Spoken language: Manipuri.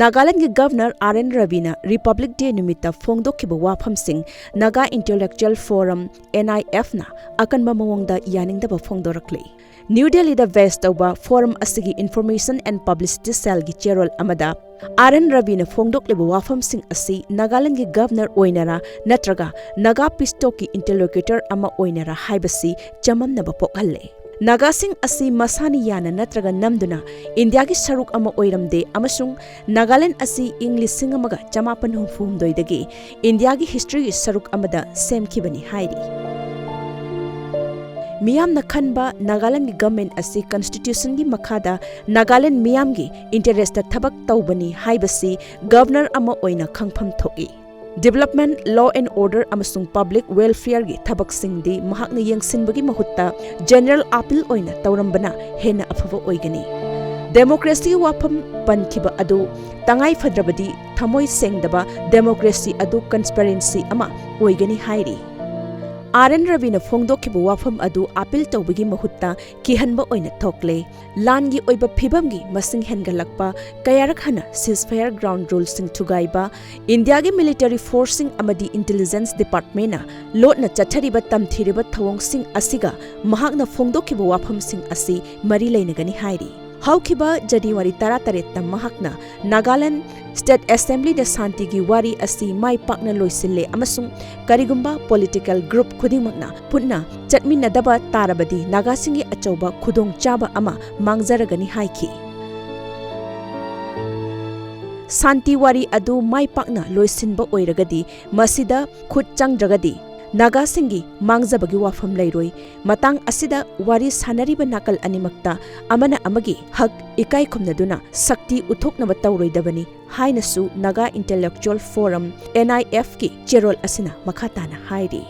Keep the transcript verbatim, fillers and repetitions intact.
ꯅꯥꯒꯥꯂꯦꯟꯗꯒꯤ governor R and ꯔꯕꯤꯅ republic day ꯅꯨꯃꯤꯠꯇ ꯐꯣꯡꯗꯣꯛꯈꯤꯕ ꯋꯥꯐꯝꯁꯤꯡ ꯅꯥꯒꯥ ꯏꯟꯇꯦꯂꯦꯛꯆꯨꯋꯦꯜ ꯐꯣꯔꯝ, ꯑꯦꯟ ꯑꯥꯏ ꯑꯦꯐꯅ ꯑꯀꯟꯕ ꯃꯑꯣꯡꯗ ꯌꯥꯅꯤꯡꯗꯕ ꯐꯣꯡꯗꯣꯔꯛꯂꯤ꯫ ꯅ꯭ꯌꯨ ꯗꯦꯜꯂꯤꯗ ꯕꯦꯖ ꯇꯧꯕ ꯐꯣꯔꯝ ꯑꯁꯤꯒꯤ ꯏꯟꯐꯣꯔꯃꯦꯁꯟ ꯑꯦꯟ ꯄꯕ꯭ꯂꯤꯁꯤꯇꯤ ꯁꯦꯜꯒꯤ ꯆꯦꯔꯣꯜ ꯑꯃꯗ ꯑꯥꯔ ꯑꯦꯟ ꯔꯕꯤꯅ ꯐꯣꯡꯗꯣꯛꯂꯤꯕ ꯋꯥꯐꯝꯁꯤꯡ ꯑꯁꯤ ꯅꯥꯒꯥꯂꯦꯟꯗꯒꯤ ꯒꯚꯔꯅꯔ ꯑꯣꯏꯅꯔꯥ ꯅꯠꯇ꯭ꯔꯒ ꯅꯥꯒꯥ ꯄꯤꯁ ꯇꯣꯛꯀꯤ ꯏꯟꯇꯔꯂꯣꯀ꯭ꯌꯨꯇꯔ ꯑꯃ ꯑꯣꯏꯅꯔꯥ ꯍꯥꯏꯕꯁꯤ ꯆꯃꯝꯅꯕ ꯄꯣꯛꯍꯜꯂꯦ꯫ ꯅꯥꯒꯥꯁꯤꯡ ꯑꯁꯤ ꯃꯁꯥꯅ ꯌꯥꯅ ꯅꯠꯇ꯭ꯔꯒ ꯅꯝꯗꯨꯅ ꯏꯟꯗꯤꯌꯥꯒꯤ ꯁꯔꯨꯛ ꯑꯃ ꯑꯣꯏꯔꯝꯗꯦ ꯑꯃꯁꯨꯡ ꯅꯥꯒꯥꯂꯦꯟꯗ ꯑꯁꯤ ꯏꯪ ꯂꯤꯁꯤꯡ ꯑꯃꯒ ꯆꯃꯥꯄꯟ ꯍꯨꯝꯐꯨ ꯍꯨꯝꯗꯣꯏꯗꯒꯤ ꯏꯟꯗꯤꯌꯥꯒꯤ ꯍꯤꯁꯇ꯭ꯔꯤꯒꯤ ꯁꯔꯨꯛ ꯑꯃꯗ ꯁꯦꯝꯈꯤꯕꯅꯤ ꯍꯥꯏꯔꯤ꯫ ꯃꯤꯌꯥꯝꯅ ꯈꯟꯕ ꯅꯥꯒꯥꯂꯦꯟꯗꯒꯤ ꯒꯚꯔꯟꯃꯦꯟꯠ ꯑꯁꯤ ꯀꯟꯁꯇꯤꯇ꯭ꯌꯨꯁꯟꯒꯤ ꯃꯈꯥꯗ ꯅꯥꯒꯥꯂꯦꯟꯗ ꯃꯤꯌꯥꯝꯒꯤ ꯏꯟꯇꯔꯦꯁꯇ ꯊꯕꯛ ꯇꯧꯕꯅꯤ ꯍꯥꯏꯕꯁꯤ ꯒꯚꯔꯅꯔ ꯑꯃ ꯑꯣꯏꯅ ꯈꯪꯐꯝ ꯊꯣꯛꯏ꯫ ꯗꯤꯕꯦꯂꯞꯃꯦꯟꯠ, ꯂꯣ ꯑꯦꯟꯗ ꯑꯣꯔꯗꯔ ꯑꯃꯁꯨꯡ ꯄꯕ꯭ꯂꯤꯛ ꯋꯦꯜꯐꯤꯌꯔꯒꯤ ꯊꯕꯛꯁꯤꯡꯗꯤ ꯃꯍꯥꯛꯅ ꯌꯦꯡꯁꯤꯟꯕꯒꯤ ꯃꯍꯨꯠꯇ ꯖꯦꯅꯔꯦꯜ ꯑꯄꯤꯜ ꯑꯣꯏꯅ ꯇꯧꯔꯝꯕꯅ ꯍꯦꯟꯅ ꯑꯐꯕ ꯑꯣꯏꯒꯅꯤ꯫ ꯗꯦꯃꯣꯀ꯭ꯔꯦꯁꯤꯒꯤ ꯋꯥꯐꯝ ꯄꯟꯈꯤꯕ ꯑꯗꯨ ꯇꯉꯥꯏ ꯐꯗ꯭ꯔꯕꯗꯤ ꯊꯃꯣꯏ ꯁꯦꯡꯗꯕ ꯗꯦꯃꯣꯀ꯭ꯔꯦꯁꯤ ꯑꯗꯨ ꯀꯟꯁꯄꯔꯦꯟꯁꯤ ꯑꯃ ꯑꯣꯏꯒꯅꯤ ꯍꯥꯏꯔꯤ꯫ ꯑꯥꯔ ꯑꯦꯟ ꯔꯕꯤꯅ ꯐꯣꯡꯗꯣꯛꯈꯤꯕ ꯋꯥꯐꯝ ꯑꯗꯨ ꯑꯄꯤꯜ ꯇꯧꯕꯒꯤ ꯃꯍꯨꯠꯇ ꯀꯤꯍꯟꯕ ꯑꯣꯏꯅ ꯊꯣꯛꯂꯦ꯫ ꯂꯥꯟꯒꯤ ꯑꯣꯏꯕ ꯐꯤꯚꯝꯒꯤ ꯃꯁꯤꯡ ꯍꯦꯟꯒꯠꯂꯛꯄ, ꯀꯌꯥꯔꯛ ꯍꯟꯅ ceasefire ground ruleꯁꯤꯡ ꯊꯨꯒꯥꯏꯕ, ꯏꯟꯗꯤꯌꯥꯒꯤ ꯃꯤꯂꯤꯇꯔꯤ ꯐꯣꯔꯁꯁꯤꯡ ꯑꯃꯗꯤ ꯏꯟꯇꯦꯂꯤꯖꯦꯟꯁ ꯗꯤꯄꯥꯔꯠꯃꯦꯟꯠꯅ ꯂꯣꯠꯅ ꯆꯠꯊꯔꯤꯕ ꯇꯝꯊꯤꯔꯤꯕ ꯊꯧꯑꯣꯡꯁꯤꯡ ꯑꯁꯤꯒ ꯃꯍꯥꯛꯅ ꯐꯣꯡꯗꯣꯛꯈꯤꯕ ꯋꯥꯐꯝꯁꯤꯡ ꯑꯁꯤ ꯃꯔꯤ ꯂꯩꯅꯒꯅꯤ ꯍꯥꯏꯔꯤ꯫ ꯍꯧꯈꯤꯕ ꯖꯅꯋꯥꯔꯤ ꯇꯔꯥꯇꯔꯦꯠꯇ ꯃꯍꯥꯛꯅ ꯅꯥꯒꯥꯂꯦꯟꯗ ꯁ꯭ꯇꯦꯠ ꯑꯦꯁꯦꯝꯕ꯭ꯂꯤꯗ ꯁꯥꯟꯇꯤꯒꯤ ꯋꯥꯔꯤ ꯑꯁꯤ ꯃꯥꯏ ꯄꯥꯛꯅ ꯂꯣꯏꯁꯤꯜꯂꯦ ꯑꯃꯁꯨꯡ ꯀꯔꯤꯒꯨꯝꯕ ꯄꯣꯂꯤꯇꯤꯀꯦꯜ ꯒ꯭ꯔꯨꯞ ꯈꯨꯗꯤꯡꯃꯛꯅ ꯄꯨꯟꯅ ꯆꯠꯃꯤꯟꯅꯗꯕ ꯇꯥꯔꯕꯗꯤ ꯅꯥꯒꯥꯁꯤꯡꯒꯤ ꯑꯆꯧꯕ ꯈꯨꯗꯣꯡꯆꯥꯕ ꯑꯃ ꯃꯥꯡꯖꯔꯒꯅꯤ ꯍꯥꯏꯈꯤ꯫ ꯁꯥꯟꯇꯤ ꯋꯥꯔꯤ ꯑꯗꯨ ꯃꯥꯏ ꯄꯥꯛꯅ ꯂꯣꯏꯁꯤꯟꯕ ꯑꯣꯏꯔꯒꯗꯤ, ꯃꯁꯤꯗ ꯈꯨꯠ ꯆꯪꯗ꯭ꯔꯒꯗꯤ ꯅꯥꯒꯥꯁꯤꯡꯒꯤ ꯃꯥꯡꯖꯕꯒꯤ ꯋꯥꯐꯝ ꯂꯩꯔꯣꯏ꯫ ꯃꯇꯥꯡ ꯑꯁꯤꯗ ꯋꯥꯔꯤ ꯁꯥꯅꯔꯤꯕ ꯅꯥꯀꯜ ꯑꯅꯤꯃꯛꯇ ꯑꯃꯅ ꯑꯃꯒꯤ ꯍꯛ ꯏꯀꯥꯏ ꯈꯨꯝꯅꯗꯨꯅ ꯁꯛꯇꯤ ꯎꯠꯊꯣꯛꯅꯕ ꯇꯧꯔꯣꯏꯗꯕꯅꯤ ꯍꯥꯏꯅꯁꯨ ꯅꯥꯒꯥ ꯏꯟꯇꯦꯂꯦꯛꯆꯨꯋꯦꯜ ꯐꯣꯔꯝ, ꯑꯦꯟ ꯑꯥꯏ ꯑꯦꯐꯀꯤ ꯆꯦꯔꯣꯜ ꯑꯁꯤꯅ ꯃꯈꯥ ꯇꯥꯅ ꯍꯥꯏꯔꯤ꯫